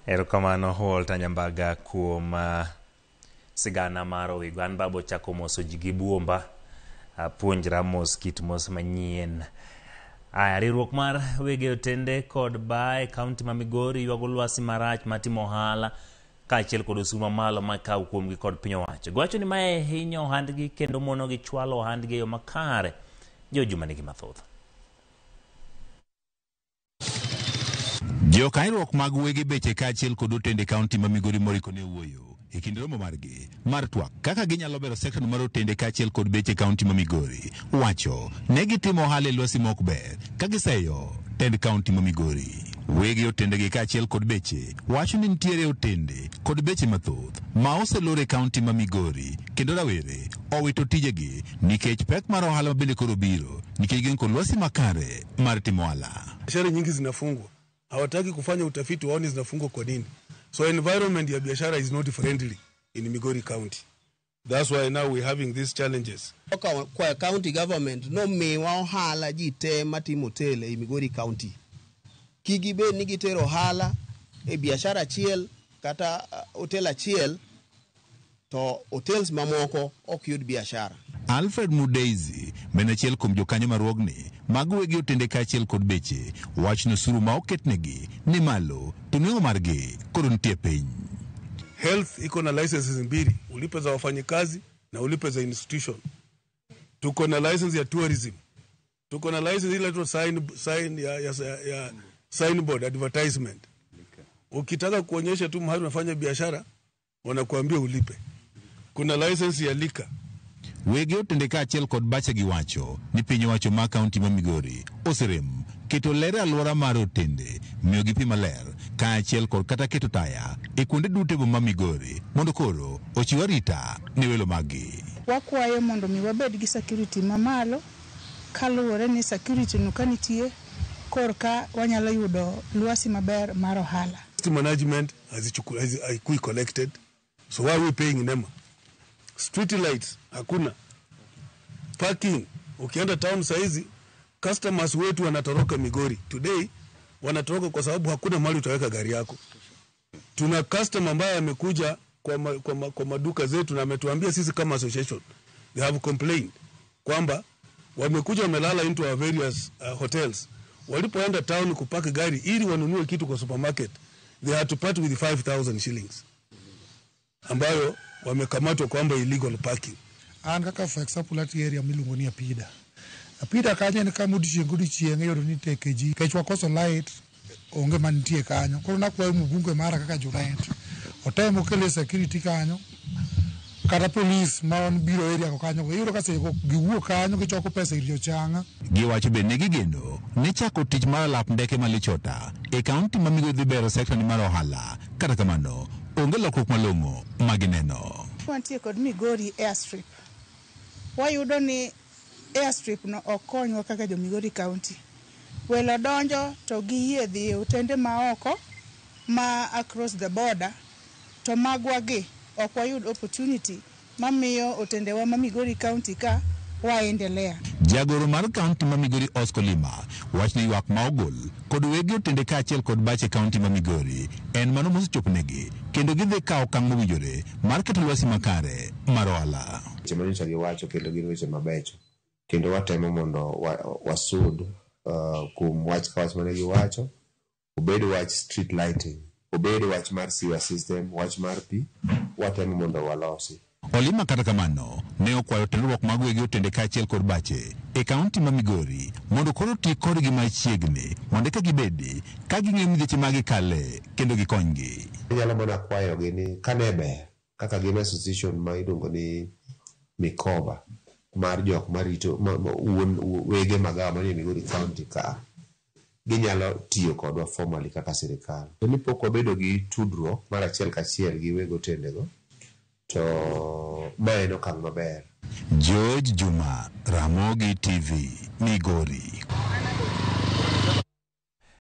Erokamano Walter Nyambaga kuom sigana mar Owigo. An baba ochako moso ji gi buomba. Apuonjra mos kit mos manyien. Aya, riwruok mar wege otende kod baa e kaunti ma Migori ywago lwasi marach mar timo ohala kaachiel kod osuru mamalo ma ikawo kuomgi kod piny owacho. Giwacho ni mae hinyo ohandgi kendo monogi chwalo ohandgi e yo makare. Jo Juma nigi mathoth. Jokanyiruok mag wege beche kaachiel kod otende kaunti ma Migori Moriko ne owuoyo e kind romo margi mar twak kaka ginyalo bero sekta mar otende kaachiel kod beche kaunti ma Migori wacho ne gitimo ohala e lwasi ma ok ber ka giseyo tend kaunti ma Migori. Wege otendegi kaachiel kod beche wacho ni nitiere otende kod beche mathoth ma oselor e kaunti ma Migori kendo rawere owito tijegi nikech pek mar ohala ma bende koro biro nikech gin kod lwasi makare mar timo ohala. Biashara nyingi zinafungwa, hawataki kufanya utafiti waone zinafungwa kwa nini. So environment ya biashara is not friendly in Migori County. That's why now we're having these challenges. Kwa county government nomiwa ohala ji te matimo hotel ei Migori County. Kik gibed ni gitero ohala e biashara achiel kata hotel achiel to hotels mamoko ok yud biashara. Alfred Mudeizi ma en achiel kuom jokanyo mar riwruogni mag wegi otende kaachiel kod beche wach ni osuru ma oketnegi ni malo to nweng'o margi koro nitie piny. Health iko na licenses mbili, ulipe za wafanyikazi na ulipe za institution. Tuko na license ya tourism, tuko na license ile tu sign ya signboard advertisement. Ukitaka kuonyesha tu mahali unafanya biashara wanakuambia ulipe. Kuna license ya liquor. Wege otende kaachiel kod bache giwacho ni piny owacho ma kaunti ma Migori oserem keto ler e alwora mar otende, miyogi pi maler kaachiel kod kata keto taya e kuonde duto e boma ma Migori mondo koro ochiw arita ne welo maggi. Wakwayo mondo mi wabed gi security mamalo kaluwore ni security no kanitie korka wanyalo yudo lwasi maber mar ohala. Management haikui collected, so why are we paying NEMA? Street lights hakuna, parking. Ukienda town saizi customers wetu wanatoroka Migori today, wanatoroka kwa sababu hakuna mahali utaweka gari yako. Tuna customer ambaye amekuja kwa maduka zetu na ametuambia sisi kama association, they have complained kwamba wamekuja wamelala into our various hotels. Walipoenda town kupaki gari ili wanunue kitu kwa supermarket, they had to part with 5,000 shillings ambayo wamekamatwa kwamba illegal parking. An kaka for example ati area miluongo ni Apida. Apida kanyo en kama odiochieng' godiochieng' iyudo ni teke ji nikech wakoso light onge mantie kanyo. Koro nakwayo mbunge mara kaka Junet otem okele security kanyo kata polis ma biro area go kanyo iyudo ka seche giwuok kanyo gichoko pesa ir jochanga. Giwacho bende ni gigeno ni chako tich mar alap ndeke ma Lichota e kaunti ma Migori dhi bero sekta ni mar ohala. Kata kamano, onge lokruok malong'o ma gineno. Wantie kod Migori airstrip. Wayudo ni airstrip no ok konywa kaka jo Migori County. Welo donjo to giyie dhi e otende maoko ma across the border to magwa gi ok wayud opportunity mamiyo otendewa ma Migori County ka waendelea. Jagoro mar kaunti ma Migori Oscar Lima wach ni ywak ma ogol kod wege otende kaachiel kod bache kaunti ma Migori en mano mosechoponegi kendo gidhi kawo okang' mowinjore mar keto lwasi makare mar ohala. Weche manyocha giwacho kendo gin weche mabecho kendo watemo mondo wasud kuom wach ka wach mane giwacho, obed wach street lighting, obed wach mar sewer system, wach mar pi, watemo mondo walosi. Olima kata kamano ne okwayo riwruok mag wege otende kaachiel kod bache e kaunti ma Migori mondo koro oti kodgi machiegni mondo eka gibedi ka ging'eyo midhieche ma gikale kendo gikonygi. Anyalo mana kwayogi ni kane ber kaka gin association ma iluongo ni Mikoba mar jok marito wuon wege magawa manie Migori County ka ginyalo tiyo kodwa formally kaka sirikal. To ni pok wabedo gi tudruok mar achiel kachiel gi weg otendego, to ma en okang' maber. George Juma, Ramogi TV, Migori.